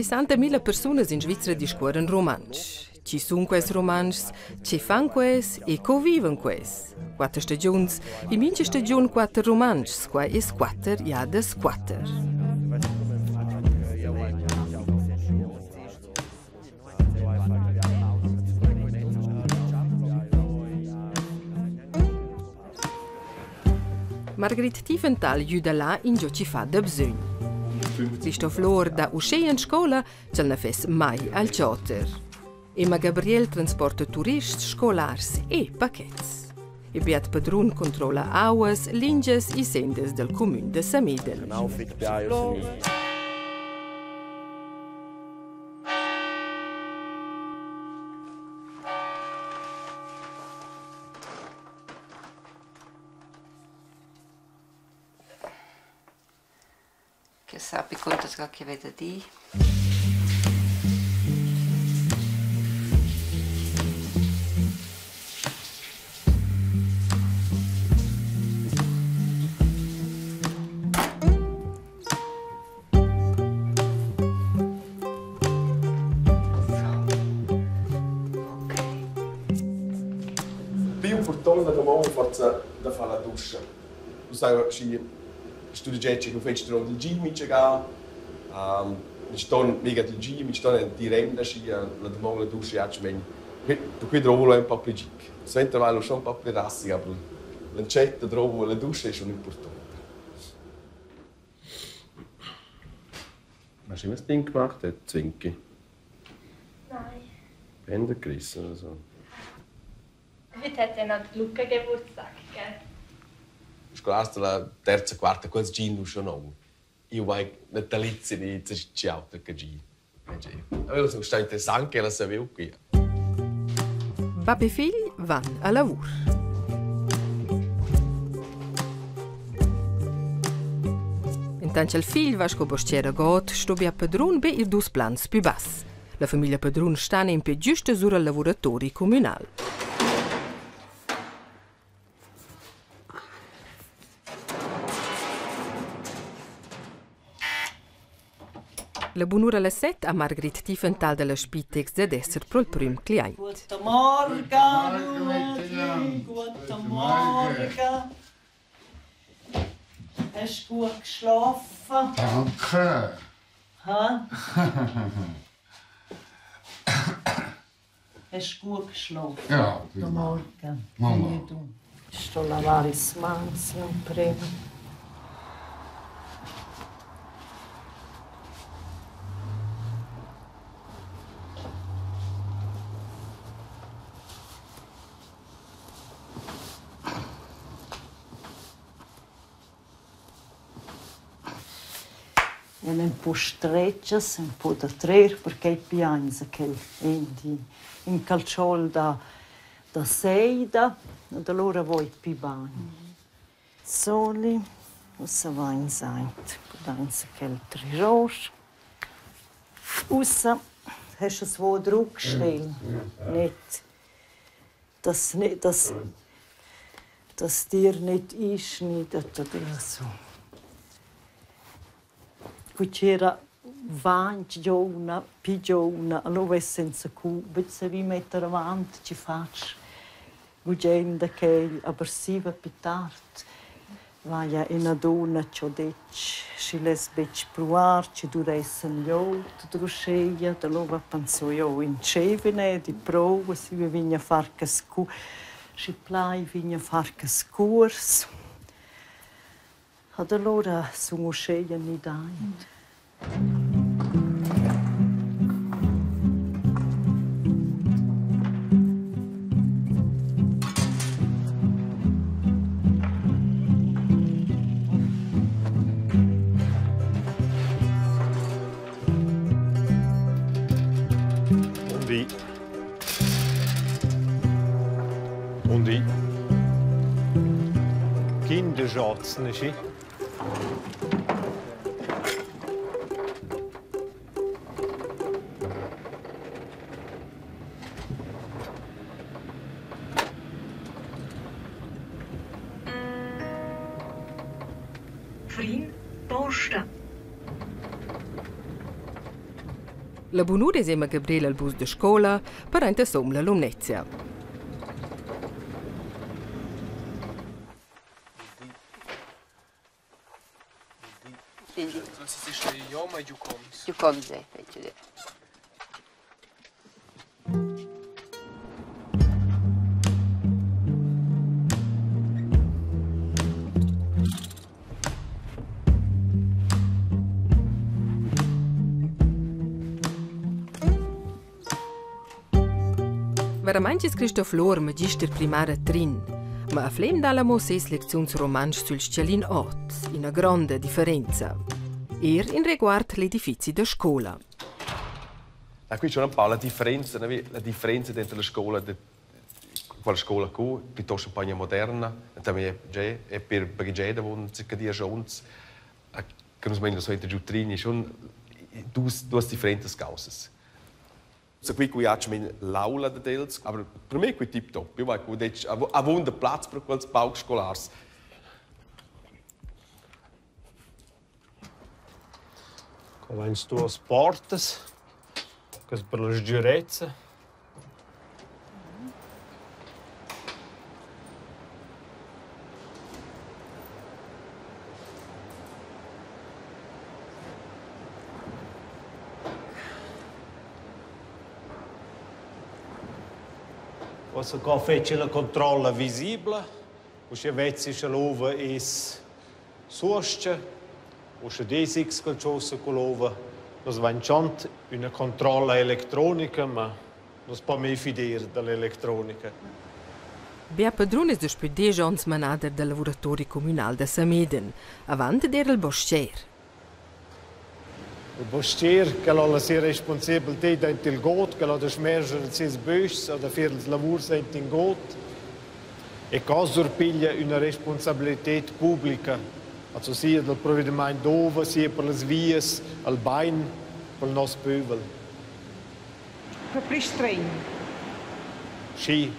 60.000 persunas in Svizra discuorran rumantsch. Chi sun quels rumantschs, che fan quels e co vivan quels? Quatter stagiuns, in mincha stagiun quatter rumantschs, quai es quatter jadas quatter. Margrit Tiefenthal güda là ingio chi fa da bsögn. Christoph Lohr dà uschè in scoula ch'el na fess mai al choter. Emma Gabriel transporta turists, scolars e paquets. E Beat Padrun controlla auas, lingias e sendas dal cumün da Samedel. Che sappi contas ga che veda dir. Più important da domani forza da far la duscha. Tu sai schi studegiai che fetsch durant il gi mintga mi ston mica dil gi, mi ston dir emna schi la damaun la duscha jatsch vegn. Per cui drovo un po' pli gig. Suenter vai schon un po' pli rassig, aber l'entschatta drovo la duscha è schon importante. Hast du immer das Ding gemacht, der Zwinki? Nein. Bänder gerissen oder so? Heute hat er noch Luca Geburtstag, gell? Scolars dalla terza, quarta, quels gin nu schon non. Io vai natalizi ni ci auter che gi. Aveva sono stato interessant che la sapevo qui. Bab e figl van a lavur. Intant cha'l figl va sco bos-cher a god, sto bia Padrun be ir dus plans pü bass. La famiglia Padrun sta nempe güsta sur al lavuratori cumünal. La bunura alle set ha Margrit Tiefenthal dalla Spitex dad esser pro'l prüm cliaint. Guten Morgen, Ruedi, guten Morgen. Hast du gut geschlafen? Danke. Hä? Hast du gut geschlafen? Ja, Guten Morgen. Mama. Du. Sto a lavare le mani prima. En ün po stretschas, ün po da trer, perché piainsa ch'el endi ün calzol da da seida ed alura voi pü bain. Soli, ussa vains aint, pudainsa quel triror. Ussa hast du es wo druckstell, nicht dass nicht dass dass dir nicht einschneidet oder so. Cu c'era vainch giovna, pi giovna, allura es senza cu, bet savi metter avant chi fatsch gugent da quel, aber siva pi tard vaia üna duonna chi ho dit schi less betg pruar, chi duressan gl'oter druscheia. Da lura penso eu in tschevene di prouva, si vegn a far quest cu schi plai vegn a far quest cuors. Ad allura sun uscheia gnüda aint. Und ich. Und ich. Kinderschatz, nicht? Vrin Posta. La bunura es Emma Gabriel al bus da scoula per aintasom la Lumnezia. Veramaing es Christoph Lohr magister primar a Trin, ma a Flem dà'l amo ses lecziuns rumantsch sül s-chalin ot, üna gronda differenza. Eir in reguard l'edifizi da scoula. Ah, qui c'è un po' la differenza, la differenza dentro la scoula de quella scoula cu, piuttosto un po' moderna, e e per baghegiar davon circa diesch onns, che nus mein suenter giu Trin, schon duas differentas causas. So qui cui hatsch min l'aula dad els, aber per me qui tip top. Io vai cu detg avunda plaz per quels paucs scolars. Qua vains duos portas, que es per la sgürezza. Uossa qua fetscha la controlla visibla, uschè vezzi scha l'ova es suos-cha o scha dess x qualchosa cull'ova. Nus vain dschond üna controlla electronica, ma nu's po mê fider da l'electronica. Beat Padrun es daspö desch ons manader dal lavuratori cumünal da Sameden. Avant d'eira el bos-cher. Il bos-cher quel ha la sia responsabelted aint il god, quel ha da schmerger ils seis böschs, ha da fer las lavurs aint in god e co surpiglia üna responsabilited publica, also sia dal provedimaint d'ova, sia per las vias, al bain pel nos pövel. Propi stregn. Schi,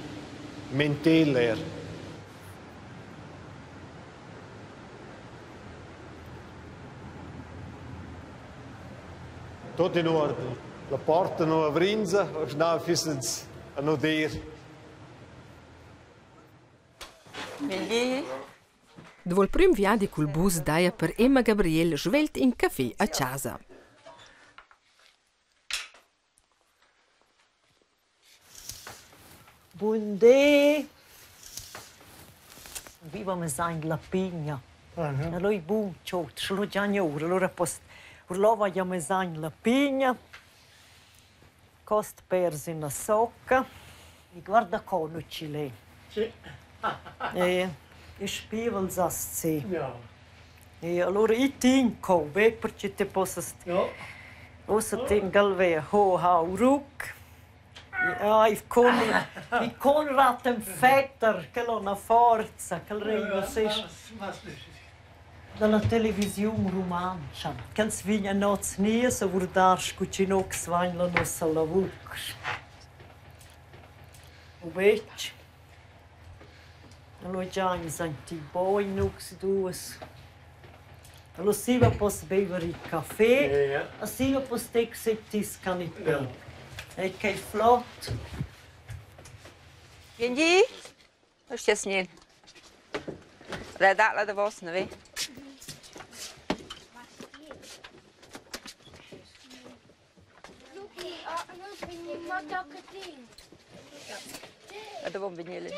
mentel eir. Tot in uorden. La porta nu avrinza, o schna füssens a nu dir. Davo il prüm viadi cul bus daja per Emma Gabriel svelt in café a chasa. Bun di. Viva mesain la pigna. Allora è bun tschot, sche lo già gnur, allora post urlova ja mesain la pigna. Cost pers üna socca. E guarda co nu chi l'è. Sì. E i spievels as se. Ja. E allura i tin co be perche te possast Ja. Ussa tin galvea ho ha uruc. Ah, il con il Conrad ün fetter, quel ho üna forza, quel riva sech dalla televisiun rumantscha. Quels vegnan hoz gnias a guardar scu chi nocs vain la nossa lavur. U betg? Allura giains aint il bogn nus duos. Allura siva poss beiver il café e siva poss tec sentir canipé. E che flot! Vieni gi? Uschia gnir. La dat la davos, ne ve? La davon vegnir.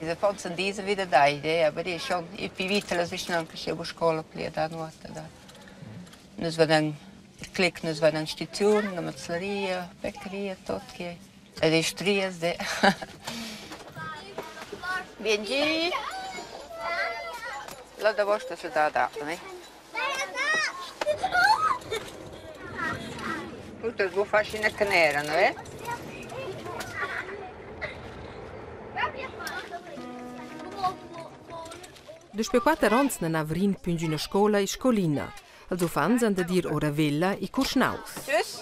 Ils affons san disa vida dai, aber die schon ich bin weiter las vischnancas che scola pli da nuota da. Nus vedan il clic, nus vedan staziun, la mazlaria, beccheria, tot che. Ed i strias de. Bien gi. La davos sta da da, ne? Tu tu fas ina canera, no è? Daspö quatter ons nan avrin pün üna scoula e scolina. Els uffants han dad ir ora Vella e Cuschnaus. Tschüss.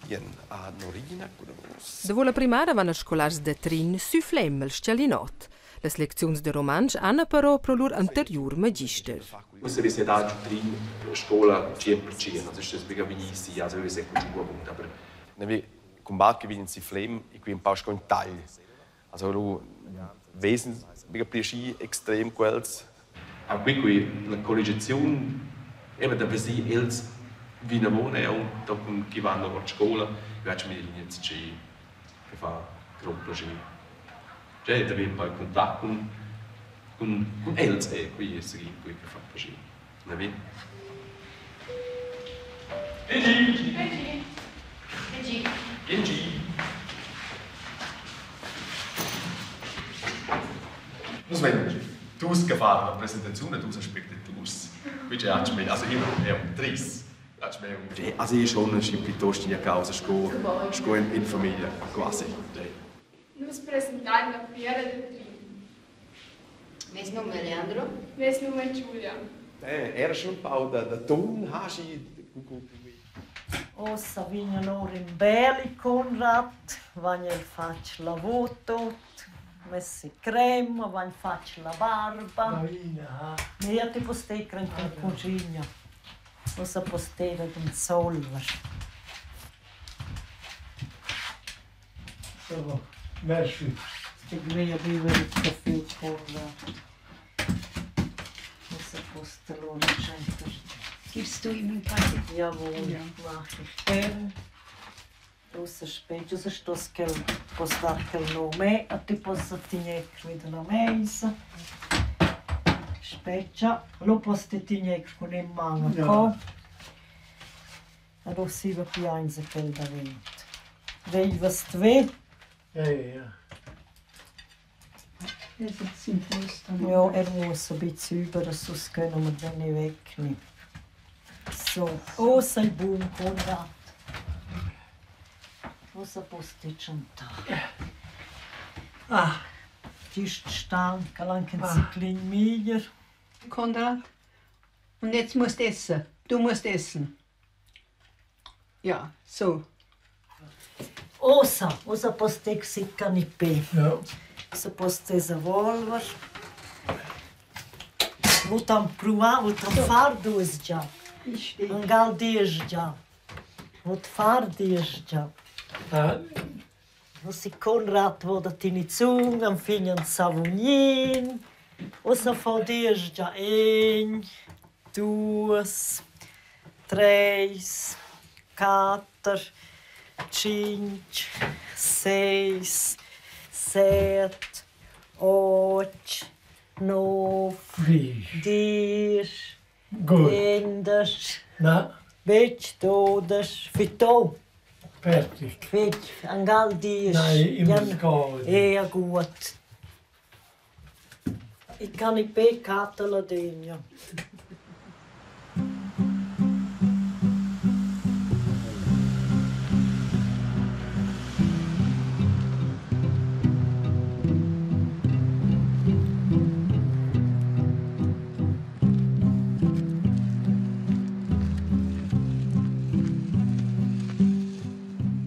Ien a Norina cun vus. Davo la primara van els scolars da Trin sü Flem al Scialinot. Las lecziuns da rumantsch han però pro lur anteriur magister. Ussa vess ei dau giu Trin scola 100%, also ist das mega vegnì also io sei giu abund, aber ne combat che vegn si Flem e qui un pau sco in tagl. Also lu vesen mega pli extrem quels. A qui qui la colligiaziun eben da vesi els vinavon aunc tochen chi van a scola, io faccio mi niente che fa grond plascher. Cioè, da avere poi contatto con els e qui è seguì qui che fa piacere. Ne vi? Genji! Genji! Genji! Genji! Nus vein dus che fan la presentaziun e dus aspectaturs. Qui c'è anche also io è un tris. Also io schon schi piuttosto in causa sco sco in, in famiglia quasi. Nus presentain la fiera da Trin. Mes num è Leandro. Mes num è Giulia. Era schon un pau da ton, ha si Ossa vigna lur in beli Conrad, vagn el fatg la voto, messi crema, vagn fatg la barba. Mia ti postecra in cucina. Ussa postera d'ün solver. So, merci. Stiglia viver il caffè Conrad. Ussa posta lura tschentar. Gibst du ihm ein Kaffee? Jawohl, Ja. mach ich gern. Ussa spetg, ussa stos ch'el postar quel nome a ti possa tigner vi dalla meisa. Spetga, lu pos ti tigner cun in man Ja. co. Allora si va più ainza quel davent. Veivas tve? Ja, ja, ja. Er sitzt im Fuß. Ja, er muss ein bisschen über, sonst können wir den nicht wegnehmen. So, oh, sei buon, Konrad. Cosa posti chantare? Ah, Ti ist stank, anche un Ah. ciclin miglior. Konrad, und jetzt musst du essen. Du musst essen. Ja, so. Osa, osa posti si canipé. ja. Osa posti zavolver. Vutam pruvar, vutam far duas già. Ich stehe. Un gal dies già. Vut far dies già. Ah, Osi Konrad vo da Tinizung, am fignan Savognin. Osa fa dies già ein, duas, treis, quatter, cinc, seis, set, otg, nov, wie. dies, Gut. quindesch, Na, ventg, dudesch, fitto. fertig. Fetg, angal dies. Nein, ich muss Jan- gehen. Ja, gut. Ich kann nicht bekarten la degna.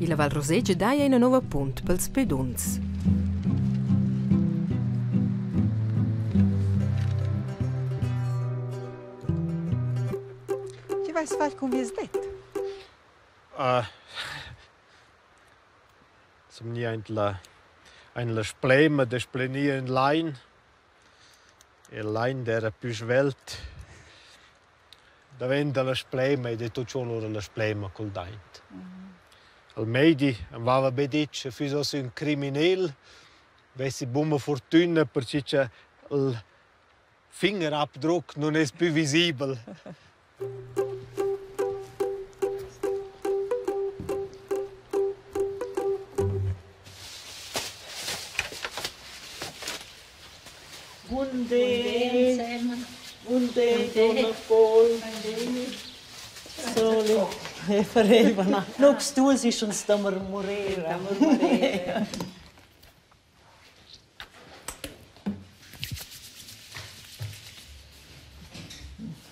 Illa Val Roseg daja ina nova punt pels peduns. Ti vais far con vies det? Ah, zum nie ein la ein la splema de splenia in Lein. Il Lein der più svelt. Da venda la splema ed è tutto solo la splema col daint. Al meidi aveva be dit, füss os un criminel, vessi buma fortuna perché che il Fingerabdruck non è più visibel. Bun day. Bun day, Donna Paul. Soli. E farevano. Nux tu si schon sta morire.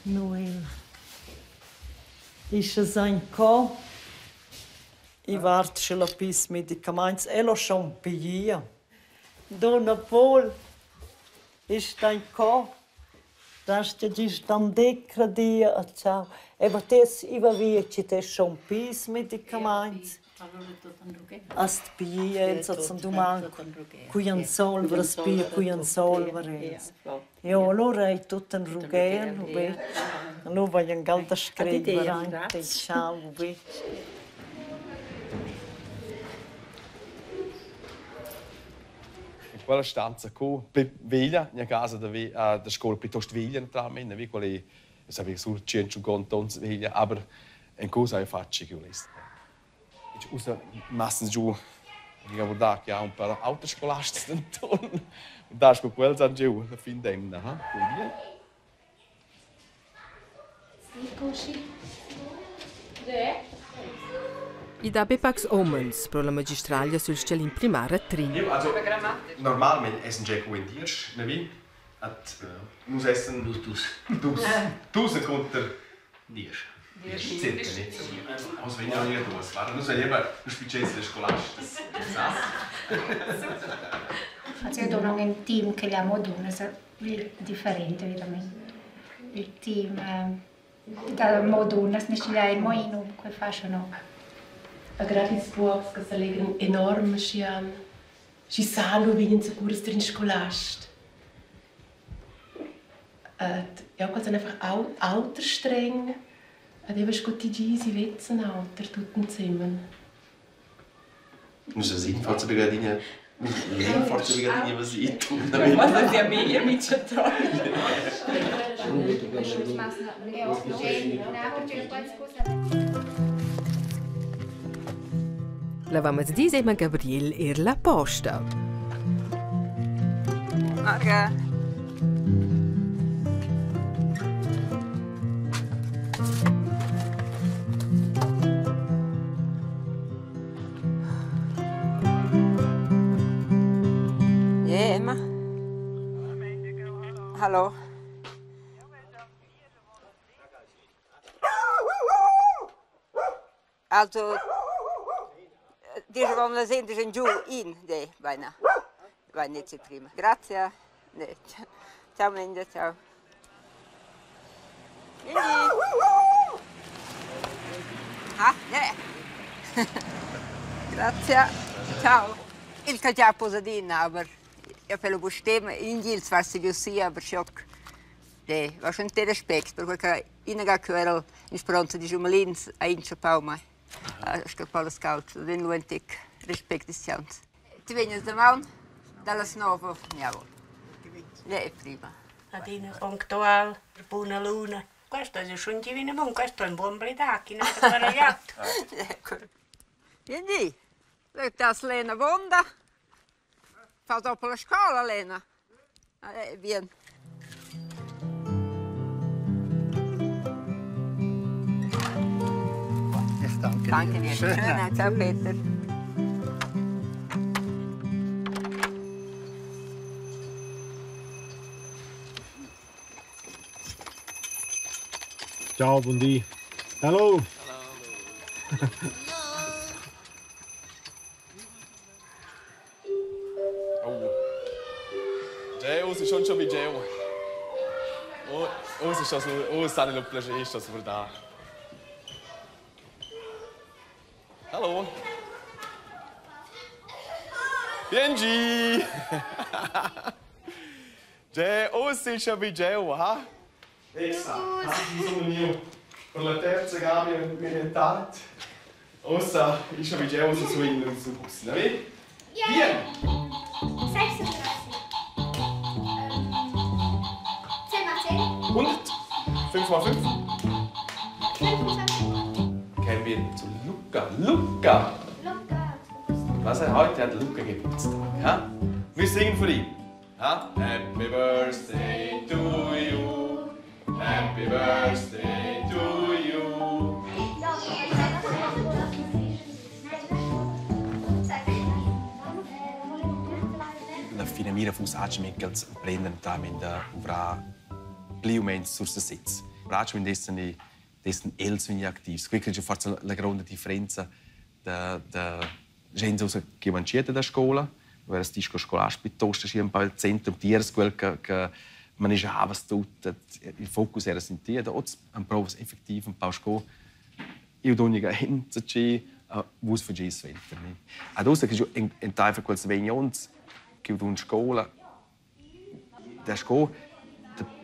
Noel. Ist es ein Co? I vart sche la pis medicaments e lo schon piglia. Donna Paul. Ist dein co? Das ist dann decra dia a ciao. E va tes i va via ci te schon pis medicaments. Ast pia els duman cui an solver as pia cui an solver els. Jo, allora è tutto un rugher, u Allora voglio gal da scrivere anche ciao, u In quella stanza co pli veglia, in casa da, da scola piuttosto veglia naturalmente, vi quella è sur 150 onns veglia, aber in cosa hai fatg che list. Ussa massens giu ich habe da che ha un paar auter scolasts denton. Und da sco quels han giu la fin d'emna, ha? Quel I dà be pacs homens pro la magistraglia sül scalin primar a Trin. Also, normalmente essen già cu in diesch, ne vi? At nus essen dus dus. Dus. Dus conter diesch. Diesch circa, ne? Oz vegnan io duas, guarda, nus vegniva nus spicets le scolastas. Also io ho un team che chiamo dunnas, differente veramente. Il team da mo dunnas, ne scegliai mo in che facciano. A grad ils buobs che s'allegran enorm schi han schi san lu vegnan securas drin scolast. Ed ja, quels han einfach auter streng. Ed eben sco ti gi, si vezzan auter tut ensemen. Nus esin forza brigadina. Nus forza brigadina was i tu. Was ist ja meglio micciaton. La vamezdi Emma Gabriel er la posta. Morgen. Ja, Emma. Hallo. Also, dicevamo la sera in giù in de vaina. Vaina c'è prima. Grazie. Ne. Ciao Mendia, ciao. Vieni. Ah, ne. Grazie. Ciao. Il cagià posadina, aber io per lo bustem in gil zwar si vi aber schock. De, va schon te respect, perché inaga quel in speranza di Jumelins a inchapau mai. A scappar las calz, den luentic respect is chance. Ti vegnas damaun dallas 9, jawohl. Ne, prima. Adina punctual, buona luna. Questo è un divino buon, questo è un buon bledacchi, non è sbagliato. Ecco. Vieni, das Lena Wonda. Fa dopo la scuola, Lena. Bien. Ich danke, Danke dir. Schön. Schön. Ciao, Peter. Ciao, buondì. Hallo. Oh. Geo, si schon schon bei Geo. Oh, oh, es ist das, oh, es ist noch piacere, ist das da. Hallo. Biengi! Geo, oh, es ist schon bei Geo, ha? Esa, per la terza gara mi tardi. Ossa, ist schon bei Geo so in su bus, ne? Ja. Bien! 36. 10 mal 10. 100. 5 mal 5. 25. Kehren wir zu Luca. Luca! Luca. Was er heute hat Luca Geburtstag. Ja? Wir singen für ihn. Ja? Happy Birthday to you. Happy Birthday to you. La fine mira fuss atschament ch'els prendan talment da ovrar pli u meins sur sesez. Atschament dessen i dessen els vegnir activs. Quei che forse la grande differenza da gente che manciata da scuola, Era ti sco scolast piuttosto schi un po' il centrum tiers quel che che maneggiavas tut, il focus era sin ti, ed oz emprovas effettiv un pau sco eu dun enzatgi, vus fageis suenter mi. Ad ussa che entaifer quels 20 onns che dun scola, da sco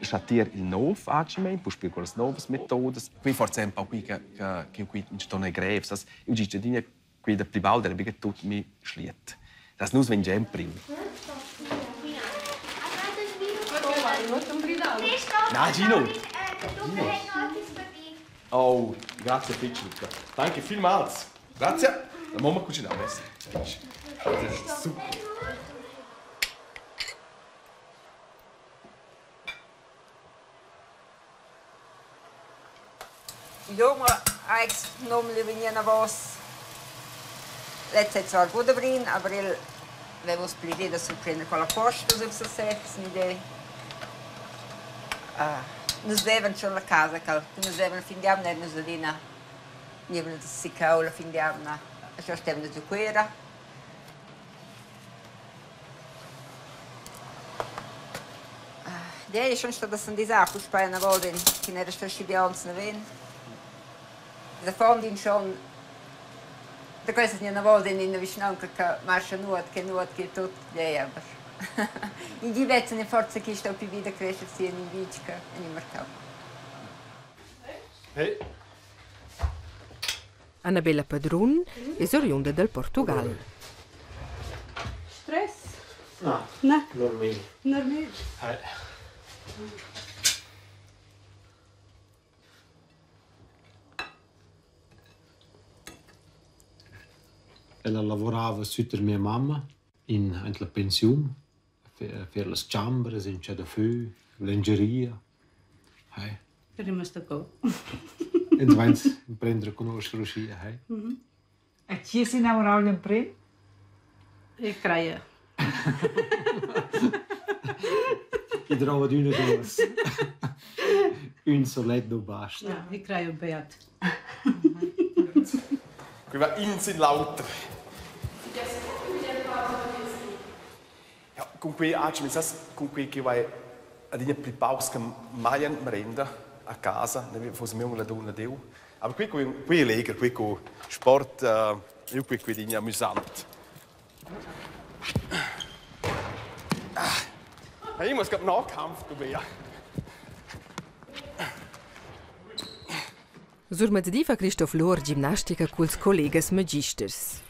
schatier il nov facilmente, puspei quellas novas metodas. Qui forse un pau qui che che che qui sto è grev, sas, eu dice adina qui da pli baul era biga tut mi schliet. Das nus vegn già prim. Na, Gino. Gino. Oh, grazie fitg, Luca. Danke vielmals. Grazie. La mamma cucina adesso. Das ist super. Junge ex nomli vegnir enavos. Lez è zwar gut brin, aber el aveva uss pli idea da surprender quella posta sur sesez, un'idea. Nus vevan schon la casa, cal nus vevan fin d'jamna nus adina gnivan da Sicau la fin d'jamna, e stevan nus a Cuira. Jeu sun stada s'endisà puspei anavos en ch'in era stau schi bia onns naven. Ils affons din schon da questas ni anavos en ina vischnaunca che marscha nuot che nuot che tut gliei aber in di vezzan ei forsa ch'ei stau pli bi da crescher si en in vitg che en in marcau. Annabella Padrun es oriunda dal Portugal. Stress? Na, Na. Normal. Normal. Hey. Ella lavorava sütter mia mamma in aint la pensiun, fer las chambras in chadafö, lengeria. Hey. Rimasto co. Ins vains imprender a cugnuoscher uschia, hey. E chi es inamurau l'emprim? Ich creia. I drouva adüna duos. Ün solet nu basta. Ja, ich creia beat. Qui va in sin l'auter. Ja, cun quei agid, sas, cun quei che vai adina pli paucs che maglian merenda a casa, ne fosse mir la donna Deu. Aber qui qui è leger, qui co sport, io qui qui digna amüsant. Ah. Ich muss grad Nahkampf probieren. Sur mezdi fa Christoph Lohr gimnastica culs collegas magisters.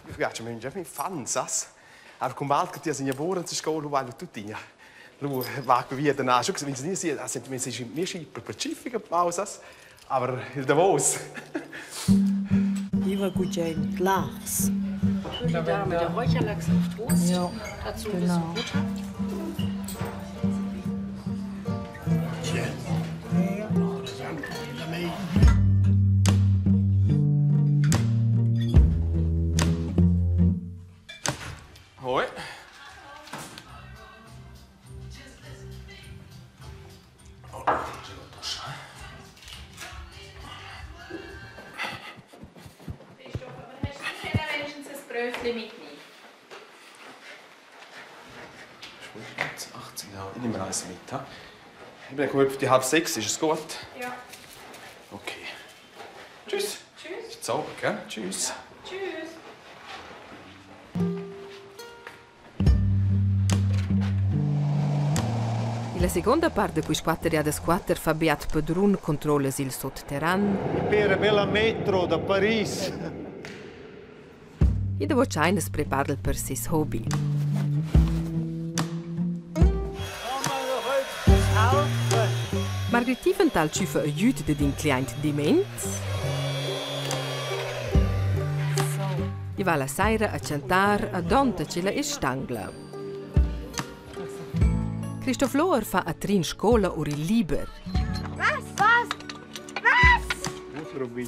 Ich piace mi già mi fan, sas. Aber cum valt che ti has in lavoro in scuola vai tuttina. Lu va via danach. Schon wenn sie nie sind, mir ist mir schi per pacifica pausas, aber il Davos. Ich war gugent Lachs. Da mit der Räucherlachs auf Toast. Ja, Dazu ein bisschen genau. Butter. Hoi. Christoph, aber hast du nicht wenigstens ein Brötchen mitnehmen? 18, ja. Ich nehme eins mit. Ha? Ich bin auf die 5:30, ist es gut? Ja. Okay. Tschüss. Tschüss. Ist sauber, gell? Tschüss. Ja. Tschüss. La seconda part da quist quatter jadas quatter fa Beat Padrun controllas il sotterran. Per bella metro da Paris. E davo tschaina as prepara'l per seis hobi. Margrit Tiefenthal tschüffa agüd dad ün cliaint dement. I va la saira a chantar a donta ch'ella es stangla. Christoph Loher fa a Trin scola or il liber. Was? Was? Was?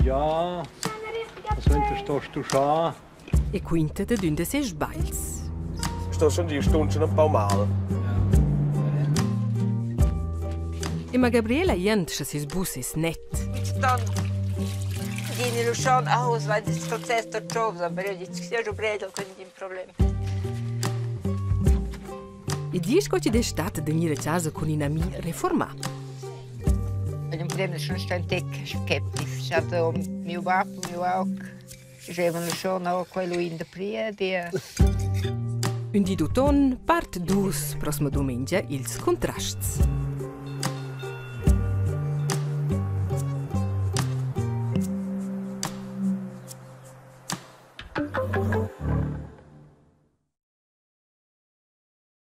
Ja, suenter sto stuschar. E quinta dad ün da ses sbagls. Sto schon die Stunde schon ein paar Mal. E ma Gabriela jent scha seis bus es net. Dann Gini lu schon, oh, es va il process da giovs, aber io dic sia giù bredel con in problem. E di sco chi d'es stat da gnir a chasa cun ün ami reformà. Il problem è schon sta ün tec skeptisch. Also miu bab, miu aug dicevano schon, oh, quello in da priedi. Ün di d'uton, part dus, prossima dumengia ils contrasts.